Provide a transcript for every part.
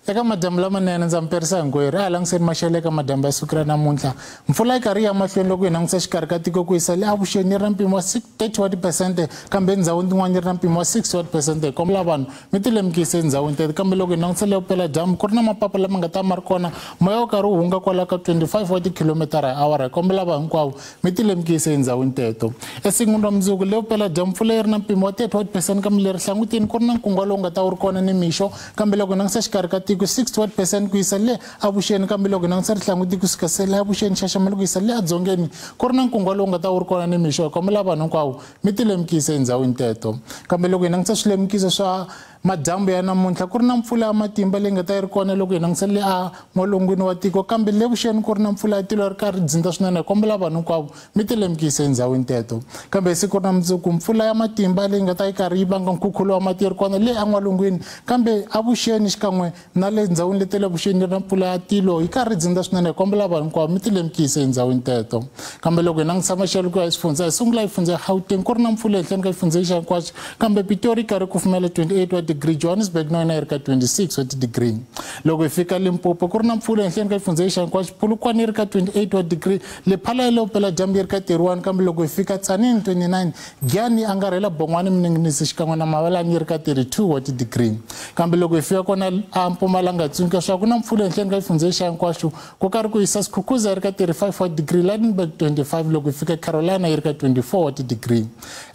Eka madyambu lamanene ndza mi perisa hinkwerhu a hi langutiseni maxelo eka madyambu ya siku ra namuntlha. Mpfula yi karhi ya mahlweni loko hi langutisa xikarhi ka tiko ku yisa le avuxeni yi ri na mpimo wa 30 wa tiphesente, kambe endhawini tin'wana yi ri na mpimo wa 60 wa tiphesente. Hi kombela vanhu mi ti lemukisa endhawini tete. Kambe loko hi langutisa le vupeladyambu ku ri na mapapa lama nga ta ma ri kona, moya wu karhi wu hunga kwala ka 25 wa tikhilomitara hi awara. Hi kombela vanhu hinkwavo mi ti lemukisa endhawini teto. Esikwini ra mundzuku le vupeladyambu mpfula yi ri na mpimo wa 30 wa tiphesente, kambe le rihlangutini ku ri na nkungwa lowu nga ta wu ri kona nimixo. Kambe loko hi langutisa xikarhi ka tiko 61% ku yisa le avuxeni, kambe loko hi langutisa rihlanguti kusuka se le avuxeni xaxamelo ku yisa le edzongeni ku ri na nkungwa lowu nga ta wu ri kona nimixo. Hi kombela vanhu hinkwavo mi ti lemukisa endhawini teto. Kambe loko hi langutisa swilemukiso swa madyambu ya namuntlha ku ri na mpfula ya matimba leyi nga ta yi ri kona loko hi langutisa le a n'walungwini wa tiko, kambe le vuxeni ku ri na mpfula ya tilo ri karhi ri dzindza swinene. Hi kombela vanhu hinkwavo mi ti lemukisa endhawini teto. Kambe hi siku ra mundzuku mpfula ya matimba leyi nga ta yi karhi yi vanga nkhukhulo wa mati yi ri kona le en'walungwini, kambe avuxeni xikan'we na le ndhawini leti le vuxeni ri na mpfula ya tilo yi karhi dzindza swinene. Hi kombela vanhu hinkwavo mi ti lemukisa endhawini teto. Kambe loko hi langutisa maxelo ku ya hi swifundza, hi sungula hi fundza Gauteng ku ri na mpfula ehenhleni ka xifundza lexi hinkwaxo, kambe Pitori yi karhi kufumela 28 wa degree, Johannesburg na yona yi ri ka 26 wa degree. Loko hi fika Limpopo ku ri na mpfula ehenhleni ka xifundza lexi hinkwaxo, Polokwane yi ri ka 28 wa degree, Lephalale le vupeladyambu yi ri ka 31, kambe loko hi fika Tzaneen 29, Giyani angarhela Bongwani Minenginisi xikan'we na Mabalani yi ri ka 32 wa ti-degree. Kambe loko hi fika kona a Mpumalanga tsundzuka leswaku ku na mpfula ehenhleni ka xifundza lexi hinkwaxo, ku karhi ku hisa Skukuza yi ri ka 35 wa degree, Lydenburg 25, loko hi fika Carolina yi ri ka 24 wa ti-degree.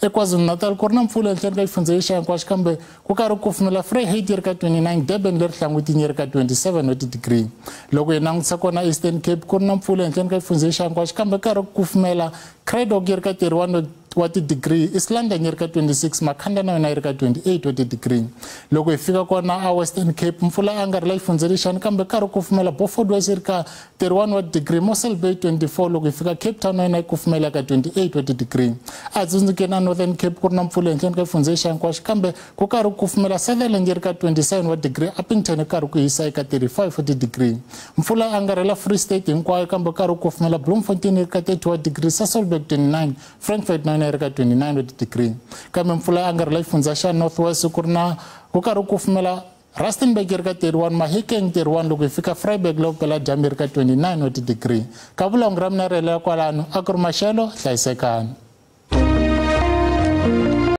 EKwaZulu-Natal ku ri na mpfula ehenhleni ka xifundza lexi hinkwaxo, kambe ku karhi ku kufumela Vryheid yi ri ka 29, Durban leri hlangutini yi ri ka 27 wa ti-degree. Loko hi langutisa kona Eastern Cape ku ri na mpfula ehenhleni ka xifundza lexi hinkwaxo, kambe ku karhi ku kufumela Cradock yi ri ka 31 wa ti-degree, East London yi ri ka 26, Makhanda na yona yi ri ka 28 wa ti-degree. Loko hi fika kona a Western Cape mpfula a nga ri la xifundza lexiyani, kambe karhi ku kufumela Beaufort West yi ri ka 31 wa degree, Mossel Bay 24, loko hi fika Cape Town na yona yi kufumela ka 28 wa ti-degree. A tsundzuke na Northern Cape ku ri na mpfula ehenhleni ka xifundza lexi hinkwaxo, kambe ku karhi ku kufumela Sutherland yi ri ka 27 wa degree, Upington karhi ku hisa eka 35 wa ti-degree. Mpfula yi angarhela Free State hinkwayo, kambe karhi ku kufumela Bloemfontein yi ri ka 30 wa degree, Sasolburg 29, Frankfurt na yona yi ri ka 29 wa ti-degree. Kambe mpfula yi angarhela xifundza xa North West ku ri na ku karhi ku kufumela Rustenburg yi ri ka 31, Mahikeng 31, loko hi fika Vryburg la vupeladyambu yi ri ka 29 wa ti-degree. Kavulongo ra mina ri helela kwalano, a ku ri maxelo, hlayisekani.